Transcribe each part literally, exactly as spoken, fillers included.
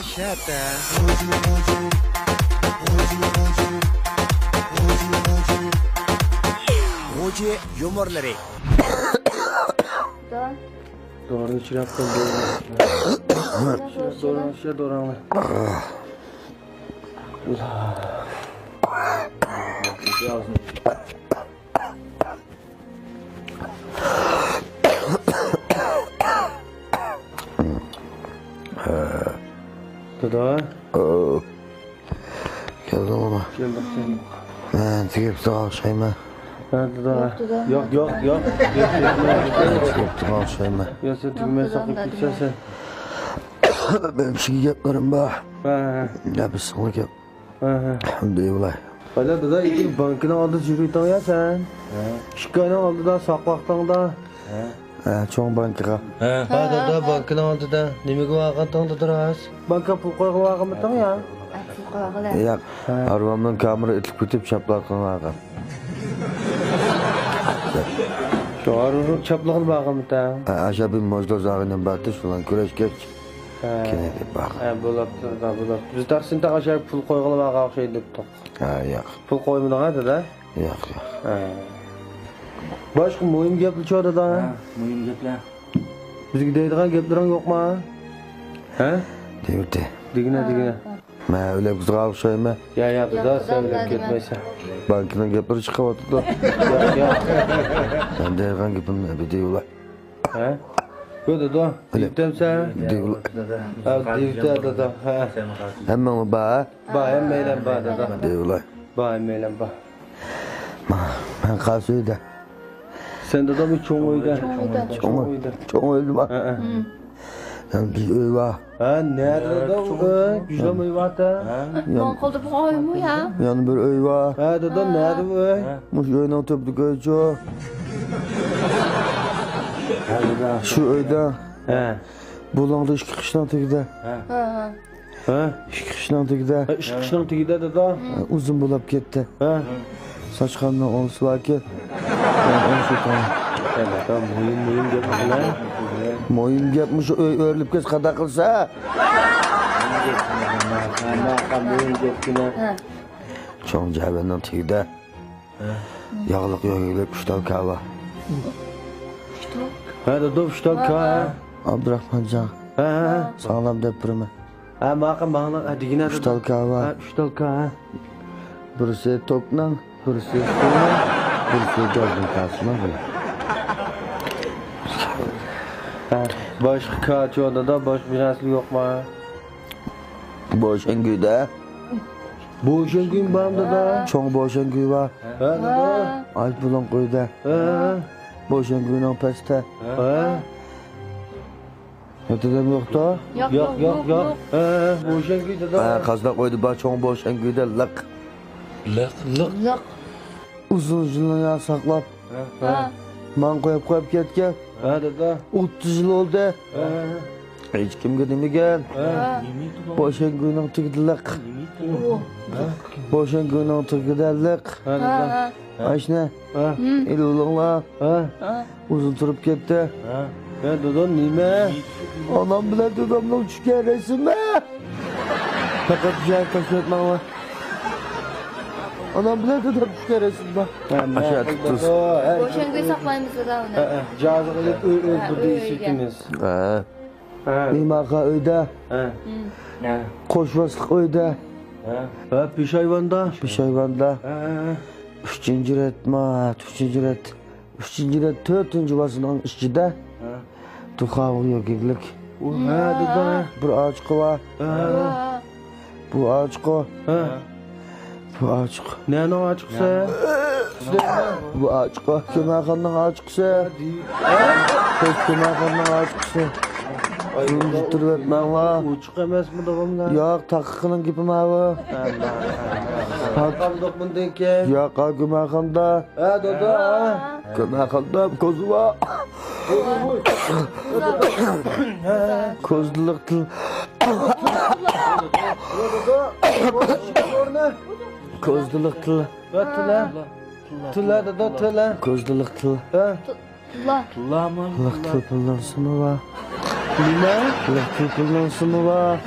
شەتە. غۇجى يۇمۇرلىرى. دورىنى چىراپ قوي، دورىنى. دورىنى، دورىنى. دادا. ئاۋۇ. كەلدىڭمۇ؟ كەلدىم، كەلدىم. مەن تېگىپ تۇرغان ئوخشايمەن. ھە، دادا. ياق، دادا. ياق، ياق، ياق. تېگىپ تۇرغان ئوخشايمەن. يا، سەن تېگىمەي ساقلاپ كېتىسەن سەن. مېنىڭ سىزگە گەپلىرىم بار. ھە، ھە. يا، بىز ساڭا گەپ. ھە، ھە. دەيۋالاي. بالا دادا، ئىككى بانكىنىڭ ئالدىدا يۈرۈۋېتىڭ يا سەن. ھە. ئىككى ئاينىڭ ئالدىدا ساقلاقتىڭدا. ھە. ھە، چوڭ بانكىغا. ھە. ھە، دادا، بانكىنىڭ ئالدىدا. نېمىگە بارغانتىڭ دادا راست؟ بانكا پۇل قويغىلى بارغانمىتىڭ يا؟ ھە، پۇل قويغىلى. ياق. ھە. ھارۋامنىڭ كامېرا ئېتىلىپ كېتىپ چاپلاققا بارغان. شۇ ھارۋىنىڭ چاپلىقىغا بارغانمىتىڭ؟ ھە، ئاشۇ بىر موزدوز ئاغىنەم بارتى، شۇلارنى كۆرۈشكەچ. ھە. كېيىن بارغان. ھە، بولاپتۇ، دادا، بولاپتۇ. بىز تەقسىمدە ئاشۇ پۇل قويغىلى بارغان ئوخشايدۇ دەپتۇق. ھە، ياق. پۇل قويمىدىڭ ھە، دادا؟ ياق، ياق. ھە. باشقا مۇھىم گەپلەرچۇ، دادا؟ ھە، مۇھىم گەپلەر. بىزگە دەيدىغان گەپلىرىڭ يوقما؟ ھە؟ دېمىدى. دېگىنە، دېگىنە. مەن ئۆيلەپ كېتىدىغان ئوخشايمەن. يا، يا، دادا، سەن ئۆيلەپ كەتمەيسەن. بانكىنىڭ گەپلىرى چىقىۋاتىدۇ. ياق، ياق. مەن دەيدىغان گېپىمنى بىر دېيىۋالاي. ھە؟ بۇ دادا، دېيىپتىمسەن؟ دېيىۋالاي. ھە، دېيىپتە، دادا. ھە. ھەممىڭلار بار، ھە؟ بار، ھەممەيلەن بار، دادا. دېيىۋالاي. بار، ھەممەيلەن بار. مەن قايسى ئۆيدە؟ سەن دادام چوڭ ئۆيدە. چوڭ ئۆيدە. چوڭ ئۆيدە. چوڭ ئۆيدە بار. ھە، ھە. يەنە بىر ئۆي بار. ھە، نەدە دادا ئۇ ئۆي؟ يۈزلەم ئۆي بار-تە. ھە. ماڭا قالدۇرۇپ قويمۇ يا؟ يەنە بىر ئۆي بار. ھە، دادا، نەدە ئۇ ئۆي؟ مۇشۇ ئۆينىڭ تۆپىدىكى ئۆيچۇ. شۇ ئۆيدە. ھە. بۇلۇڭدا ئىككى قىشنىڭ تېگىدە. ھە. ھە، ھە. ھە؟ ئىككى قىشنىڭ تېگىدە. ھە، ئىككى قىشنىڭ تېگىدە، دادا. ھە، ئۇزۇن بولاپ كەتتى. ھە. ساچقاننىڭ ئوڭشىسى باركەن. مەن ئوڭشىتىمەن. ھە، دادا، مۇھىم، مۇھىم گەپ قىلە. مۇھىم گەپ مۇشۇ ئۆي ئۆرۈلۈپ كەتسە قانداق قىلسا؟ مۇھىم گەپكىنە. ھە. چوڭ جەۋەننىڭ تېگىدە. ھە. ياغلىق يۆگەكلىك ئۈچ تال كاۋا. ئۈچ تال؟ ھە، دادا، ئۈچ تال كاۋا. ھە. ئابدۇراخمانجان. ھە، ھە. ساڭلام دەپ بېرىمەن. ھە، ماقا ماڭلا، ھە، دېگىنە ئۈچ تال كاۋا. ھە، ئۈچ تال كاۋا. بىرسى توكنىڭ، بىرسى سۇنىڭ، بىرسى گازنىڭ كاسىنىڭ. ھە، باشقا كاچو دادا، باشقا بىر نەرسە يوقما؟ بوشەنگۈيدە. بوشەنگۈيمۇ بارمۇ دادا؟ چوڭ بوشەنگۈي بار. ھە، دادا. ئايت بۇلۇڭ قويدا. ھە. بوشەنگۈينىڭ پەستە. ھە. ھە، دادام يوقتا؟ ياق، ياق، ياق، ياق. ھە، بوشەنگۈي دادا. ھە، قازناق ئۆيدە بار، چوڭ بوشەنگۈيدە لىق. لىق، لىق. لىق. ئۇزۇن يىللار ساقلاپ. ھە. ماڭا قويۇپ قويۇپ كەتكەن. ھە، دادا. ئوتتۇز يىل بولدى. ھە. ھېچكىمگە دېمىگەن. ھە. بوشەنگۈينىڭ تېگىدە لىق. بوشەنگۈينىڭ تېگىدە لىق. ھە، دادا. ھە. ئاشنە. ھە. ئېلىۋېلىڭلار. ھە. ئۇزۇن تۇرۇپ كەتتى. ھە. ھە، دادا، نېمە؟ ئانام بىلەن دادامنىڭ چۈشكەن رەسىمى. پەقەت بۇ يەرگە تاشلاپ ماڭا. ئانام بىلەن دادام چۈشكەن رەسىم بار. ھە، مەقۇل دادا. بوشەنگۈي ساقلايمىز دادا ئۇنى. ھە، ھە، جازىغا ئېلىپ ئۆي، ئۆي، ھە، بۇردا ئۆيگە. ھە. ھە. ئىماخا ئۆيدە. ھە. ھە. قوشۋاسلىق ئۆيدە. ھە. ھە، پېشايۋاندا. پېشايۋاندا. ھە، ھە، ھە. ئۈچىنچى رەت، ما، ئۈچىنچى رەت. ئۈچىنچى رەت تۆتىنچى باسمىنىڭ ئىچىدە. ھە. تۇخاۋۇ يۆگەكلىك. ھە، دادا. بىر ئاچىقى بار. ھە. بۇ ئاچىقى. ھە. بۇ ئاچىقى. نەنىڭ ئاچىقىسى؟ بۇ ئاچىقى. كۆمەخانىنىڭ ئاچىقىسى. ھە؟ كۆمەخانىنىڭ ئاچىقىسى. بۇنى تۇتۇرۇۋەتمەڭلار. ئوچۇق ئەمەسمۇ داغاملار؟ ياق، تاقىقىنىڭ گېپى ماۋۇ. ھە، ھە، ھە. قانداق بۇندىن كېيىن؟ ياق، ھە، كۆمەخاندا. ھە، دادا. كۆمەخاندا كوزا بار. كوزىلىق تىل. كوزىلىق تىل. تىل، ھە؟ تىل، ھە، دادا، تىل، ھە؟ كوزىلىق تىل. ھە؟ تىللامۇ؟ لىق تىل پىلنىڭ سىمى بار. نېمە؟ لىق تىل پىلنىڭ سىمى بار.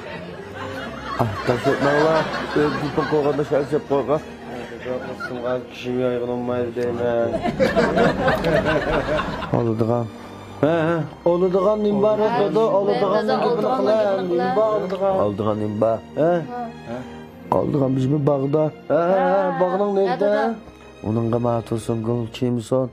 تاشلىماڭلار، ئۆزىدىن قوغان مەسىلىسى دەپ قويغان. قىسقىغان كىشى يايغىنىمايدۇ دەيمەن. ئالىدىغان. ھە، ھە. ئالىدىغان نېمە بار، دادا؟ ئالىدىغاننىڭ گېپىنى قىلە. نېمە بار ئالىدىغان؟ ئالىدىغان نېمە بار؟ ھە؟ ئالىدىغان بىزمۇ باغدا. ھە، ھە، ھە. باغنىڭ نېرىدە؟ ئۇنىڭغا ما تۇرسۇنگۈل چىمسون.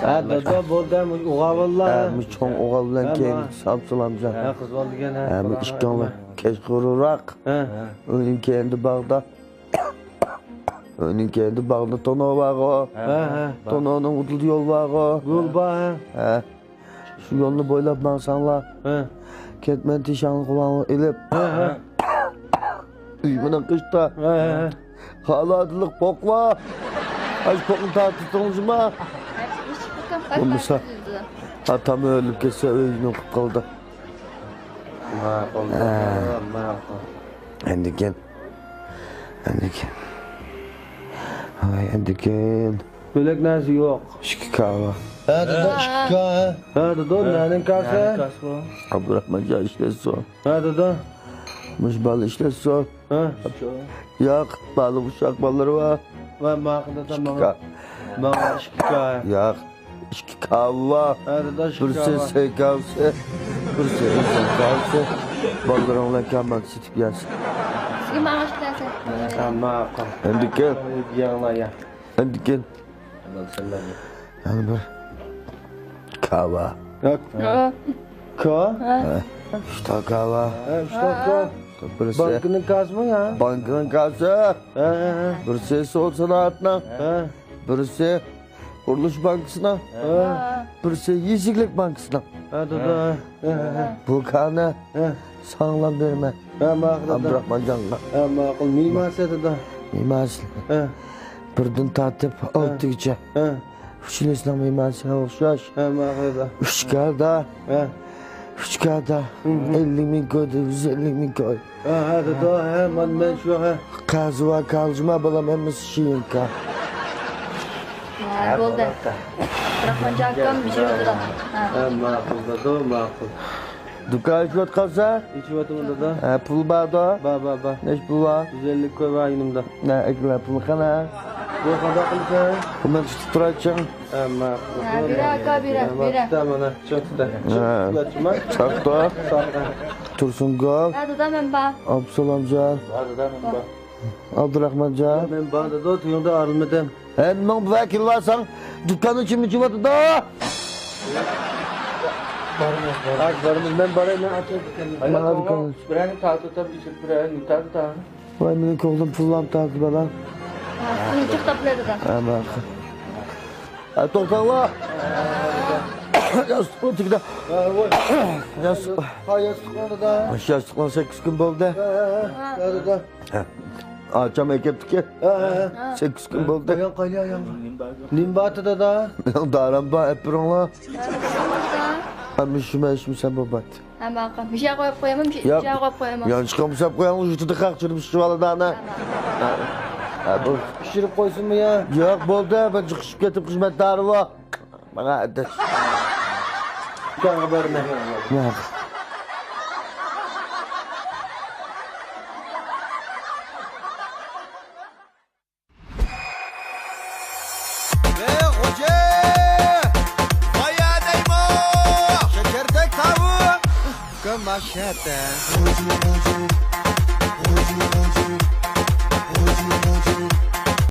ھە، دادا، بولدى، ئۇغاۋاللا. ھە، مۇ چوڭ ئوغۇل بىلەن كېيىن ساپ سالامجان. ھە، قىز بولدىكەن، ھە. ھە، مۇ ئىككىڭلار كەچ قۇرۇراق. ھە. ئۆينىڭ كەينىدە باغدا. ئۆينىڭ كەينىدە باغدا تونۇ بارغۇ. ھە، ھە. تونۇنىڭ ئۇدۇلدا يول بارغۇ. يول بار، ھە. ھە. شۇ يولنى بويلاپ ماڭساڭلار، ھە. كەتمەن تېشاڭلىق ئۇلارنى ئېلىپ، ھە، ھە. ئۈجمىنىڭ قىشتا، ھە، ھە. خالادىلىق پوق بار. ئاش پوقنى تارتىپ تۇرۇڭلار. بولمىسا، ئاتام ئۆلۈپ كەتسە، ئۆينى قىلىپ قالدى. ماقۇل، ھە. ماقۇل. ئەندىكىن. ئەندىكىن. ھاي، ئەندىكىن. بۆلەك نەرسە يوق. ئىككى كاۋا. ھە، دادا، ئىككى كاۋا. ھە، دادا، نەنىڭ كاسى؟ ئابدۇراخمانجان ئىشلەتسۇن. ھە، دادا. مۇشۇ بالا ئىشلەتسۇن. ھە. ياق، بالىنىڭ ئۇششاق بالىلىرى بار. ۋە ماقۇل، دادا، ئىككى ماڭا. كا. ماڭا ئىككى كاۋا. ياق. ئىككى كاۋا. ھە، دادا، ئىككى بىرسى كاۋا. سەي كاۋىسى، بىرسى ئىنسان كاۋىسى. بالىلىرىڭ بىلەن كاماندا سېتىپ يەرسىز. سىزگە ماڭا ئىككى نەرسە. ھە، ماقۇل. ئەمدىكىن. يەڭلار يا. ئەمدىكىن. يەنە بىر. كاۋا. ياق. ھە. كا؟ ھە. ئۈچ تا كاۋا. ھە، ئۈچ تا كا. بىرسى. بانكىنىڭ كاسىمۇ يا؟ بانكىنىڭ كاسى. ھە، ھە، ھە. بىرسى سودا سانائەتنىڭ. ھە. بىرسى قۇرۇلۇش بانكىسىنىڭ، ھە. بىرسى يېزا ئىگىلىك بانكىسىنىڭ. ھە، دادا، ھە، ھە، ھە. بۇ كانى ھە. ساڭلام بېرىمەن. ھە، ماقۇل، دادا. ئابدۇراخمانجانغا. ھە، ماقۇل. مېھمانسى، دادا. مېھمانسى. ھە. بىردىن تارتىپ ھە. ئالتىگىچە. ھە. ئۈچىنچىسىنىڭ مېھمانسىغا ئوخشاش. ھە، ماقۇل، دادا. ئۈچ كادا. ھە. ئۈچ كادا. ھە، ھە. ئەللىك مىڭ كوي، يۈز ئەللىك مىڭ كوي. ھە، ھە، دادا، ھە، مانا مەن شۇ، ھە. قەزىۋا كالجىما بالام ھەممىسى شېرىنكا. ھە، بولدى. ئابدۇراخمانجان ئاكام بېشىرىۋاتىدۇ. ھە. ھە، ماقۇل، دادا، ماقۇل. دۇكان ئېچىۋاتقانسەن؟ ئېچىۋاتىمەن، دادا. ھە، پۇل باردا؟ بار، بار، بار. نەچچە پۇل بار؟ يۈز ئەللىك كوي بار يېنىمدا. ھە، ئەكىلە پۇلنى قانا؟ بۇ قانداق قىلىسەن؟ بۇ مەن تۇتۇپ تۇرايچىڭ. ھە، ماقۇل. ھە، بېرە، ئاكا، بېرە، بېرە. مانا، چاقتا. ھە. چاقتا. تۇرسۇنگۈل. ھە، دادا، مەن بار. ئابدۇسالامجان. ھە، دادا، مەن بار. ئابدۇراخمانجان. مەن بار، دادا، تويۇڭدا ئارىلىمىدىم. ھە، نېمىڭ بىلەن كېلىۋالساڭ، دۇكاننى كىم ئېچىۋاتىدۇ؟ بارىمىز، بارىمىز. مەن باراي، مەن ئاچاي دۇكاننى. مانا دۇكان. بىرەرنى تارتىۋېتىپ، ئېچىپ بىرەرنى تارتىۋېتىڭ. ۋاي، مېنىڭ كۆڭلۈم پۇللام تارتىپ ئالا. ھە، پۇلنى چىقتاپ بېرىدۇ. ھە، ماقۇل. ھە، توختاڭلار. ياستۇقنىڭ تېگىدە. ھە، ۋاي. ياستۇق. ھە، ياستۇقنىڭ دادا. ياستۇقنىڭ سەككىز كۈن بولدى. ھە، ھە، ھە. ھە، دادا. ھە. ئاچام ئەكەپتىكەن. ھە، ھە، ھە. سەككىز كۈن بولدى. ئاياڭ قايلى، ئاياڭ؟ نېمە بار، دادا؟ مېنىڭ دارام بار، ئەپ بېرىڭلار. ھە، مۇشۇ مەن، شۇ سەن بولمايدۇ. ھە، ماقۇل. مۇشۇ يەرگە قويۇپ قويامەن، مۇشۇ يەرگە قويۇپ قويامەن. يانچۇققا مۇشۇ يەرگە قويۇڭ، يۇتىدۇ قاقچىرىپ ئىچىۋالىدۇ ئانا. ھە، بۇ. پىشۇرۇپ قويسۇنمۇ يا؟ ياق، بولدى، مەن جىقىشىپ كېتىپ خىزمەتدارى بار. ماڭا ئاداش. دۇكانغا بارىمەن. ماقۇل. ئەي خوجا! بايا دەيمۇ! شەكەردەك تاۋۇ! كۆماشەتە!